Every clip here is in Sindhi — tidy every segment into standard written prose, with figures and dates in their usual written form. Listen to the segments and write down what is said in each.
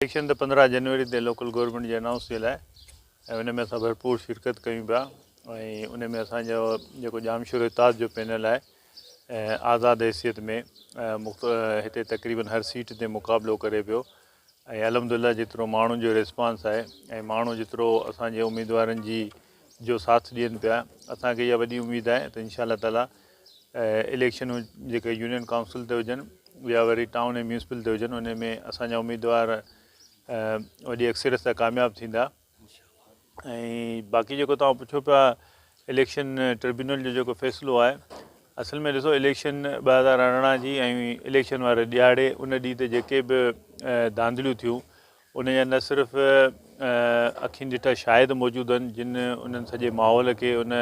اليڪشن ته 15 جنوري تي لوڪل گورنمينٽ جي انائونس ٿيل آهي ۽ ان ۾ اسان ڀرپور شرڪت ڪيون پيا ۽ ان ۾ اسان جو جيڪو ڄامشورو اتحاد جو پينل آهي آزاد حيثيت ۾ هتي تقريبن هر سيٽ تي مقابلو ڪري پيو ۽ الحمد لله جيترو ماڻهن جو ريسپانس آهي ۽ ماڻهو جيترو اسان جي اميدوارن جي جو ساٿ ڏين پيا اسان کي اها وڏي اميد آهي ته انشاء الله تعالي اليڪشنون جيڪي يونين ڪائونسل تي هجن يا وري ٽائون ۽ ميونسپل تي هجن ان ۾ اسان جا اميدوار وڏي اڪثريت سان ڪامياب ٿيندا ۽ باقي جيڪو توهان پڇو پيا اليڪشن ٽربيونل جو جيڪو فيصلو آهي اصل ۾ ڏسو اليڪشن 2018 جي ۽ اليڪشن واري ڏيهاڙي ان ڏينهن تي جيڪي به ڌانڌليون ٿيون ان جا نه صرف اکين ڏٺا شاهد موجود آهن جن انهن سڄي ماحول کي ان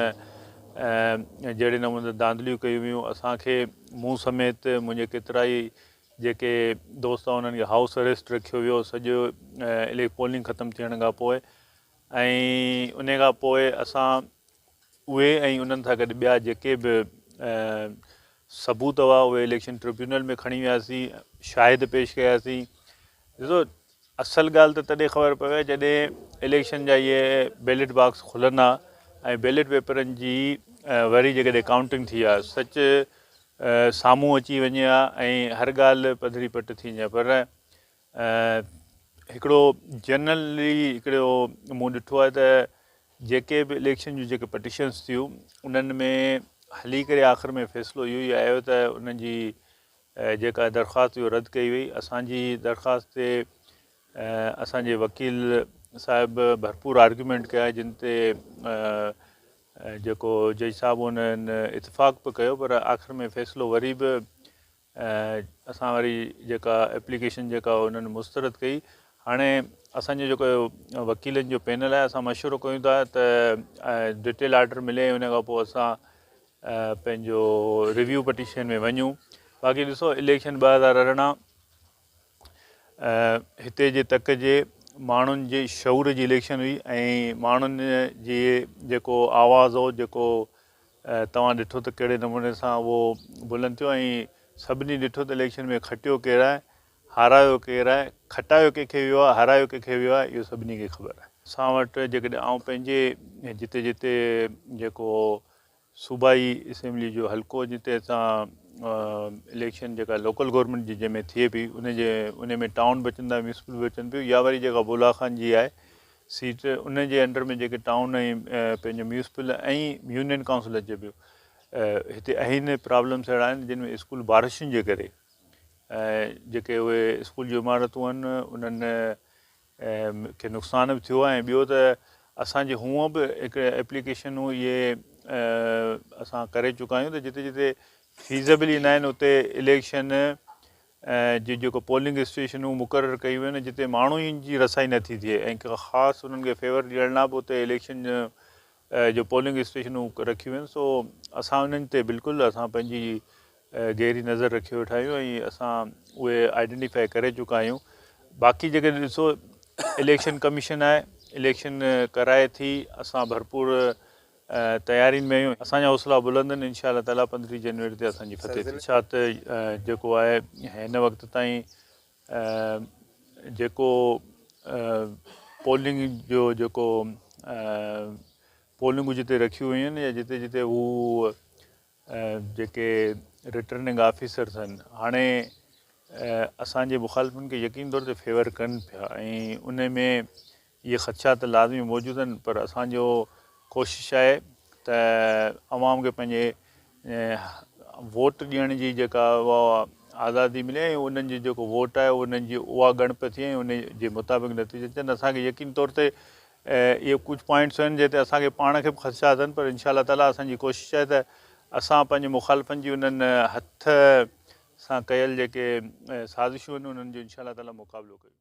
جهڙي نموني ڌانڌليون ڪيون ويون اسان کي مون سميت منهنجي ڪيترائي جيڪي دوست آهن انهن کي هائوس اريسٽ رکيو ويو سڄو پولنگ ختم ٿيڻ کان پوء ۽ ان کان پوء اسان اهي ۽ انهن سان گڏ ٻيا جيڪي به ثبوت هئا اهي اليڪشن ٽربيونل ۾ کڻي وياسين، شاهد پيش ڪياسين. ڏسو اصل ڳالهه ته تڏهن خبر پوي جڏهن اليڪشن جا اهي بيلٽ باڪس کلندا ۽ بيلٽ پيپرن جي وري جيڪڏهن ڪائونٽنگ ٿي ها سچ سامهون اچي وڃي ها ۽ هر ڳالهه پڌري پٽ ٿي وڃي ها پر هڪڙو جنرلي هڪڙو مون ڏٺو آهي ته جيڪي به اليڪشن جون جيڪي پٽيشنس ٿيون انهن ۾ هلي ڪري آخر ۾ فيصلو اهو ئي آيو ته انهن جي جيڪا درخواست هئي رد ڪئي وئي اسانجي درخواست تي اسانجي وڪيل صاحب ڀرپور آرگيومينٽ ڪيا جن تي جيڪو جج صاحب انهن اتفاق به ڪيو پر آخر ۾ فيصلو وري به اسان واري جيڪا ايپليڪيشن جيڪا انهن مسترد ڪئي هاڻي اسان جو جيڪو وڪيلن جو پينل آهي اسان مشورو ڪيون ٿا ته ڊيٽيل آرڊر ملي ان کان پوء اسان پنهنجو ريويو پٽيشن ۾ وڃون باقي ڏسو اليڪشن 2018 هتي جي تڪ جي ماڻهن جي شعور جي اليڪشن هئي ۽ ماڻهن جي جيڪو آواز هو جيڪو توهان ڏٺو ته ڪهڙي نموني سان اهو بلند ٿيو ۽ سڀني ڏٺو ته اليڪشن ۾ کٽيو ڪير آهي، هارايو ڪير آهي، کٽايو ڪنهن کي ويو آهي، هارايو ڪنهن کي ويو آهي، اهو سڀني کي خبر آهي. اسان وٽ جيڪڏهن آئون پنهنجي جتي جتي جيڪو صوبائي اسيمبلي جو حلقو جتي اسان اليڪشن جيڪا لوڪل گورنمينٽ جي جنهن ۾ ٿئي پئي ان جي ان ۾ ٽائون به اچن ٿا ميونسپل به اچن پيو يا وري جيڪا بولا خان جي آهي سيٽ ان جي انڊر ۾ جيڪي ٽائون ۽ پنهنجو ميونسپل ۽ يونين ڪائونسل اچي پيو هتي اهين پرابلمس اهڙا آهن جن ۾ اسڪول بارشن جي ڪري جيڪي اهي اسڪول جون عمارتون آهن انهن کي نقصان به ٿيو آهي ۽ ٻيو ته اسانجي هونء به هڪ ايپليڪيشنون اهي اسان ڪري چڪا آهيون ته جتي جتي فيزبل ئي نه آهن اتي اليڪشن جي جيڪو پولنگ اسٽيشنون مقرر ڪيون ويون آهن جتي ماڻهن جي رسائي نه ٿي ٿئي ۽ ڪا خاص انهن کي فيور ڏيڻ لاء به اتي اليڪشن جو پولنگ اسٽيشنون رکيون ويون سو اسان انهن تي بلڪل اسان پنهنجي گهري نظر رکيو ويٺا آهيون ۽ اسان اهي آئيڊينٽيفائي ڪري چڪا آهيون باقي جيڪڏهن ڏسو اليڪشن ڪميشن آهي اليڪشن ڪرائي ٿي اسان ڀرپور تيارين ۾ آهيون اسان جا حوصلا بلند آهن انشاء الله تعالي 15 جنوري تي اسان جي فتح ٿيندي. ڇا ته جيڪو آهي هن وقت تائين جيڪو پولنگ جو جيڪو پولنگون جتي رکيون ويون آهن يا جتي جتي هو جيڪي رٽرننگ آفيسرس آهن هاڻي اسان جي مخالفن کي يقين طور تي فيور ڪن پيا ۽ ان ۾ اهي خدشا ته لازمي موجود آهن پر اسان جو ڪوشش آهي ته عوام کي پنهنجي ووٽ ڏيڻ جي جيڪا اها آزادي ملي ۽ انهن جو جيڪو ووٽ آهي انهن جي اها ڳڻپ ٿئي ۽ ان جي مطابق نتيجا اچن اسان کي يقين طور تي اهي ڪجهه پوائنٽس آهن جنهن تي اسان کي پاڻ کي به خدشات آهن پر انشاء الله تعالٰي اسان جي ڪوشش آهي ته اسان پنهنجي مخالفن جي انهن هٿ سان ڪيل جيڪي سازشون آهن انهن جو انشاء الله تعالٰي مقابلو ڪيون.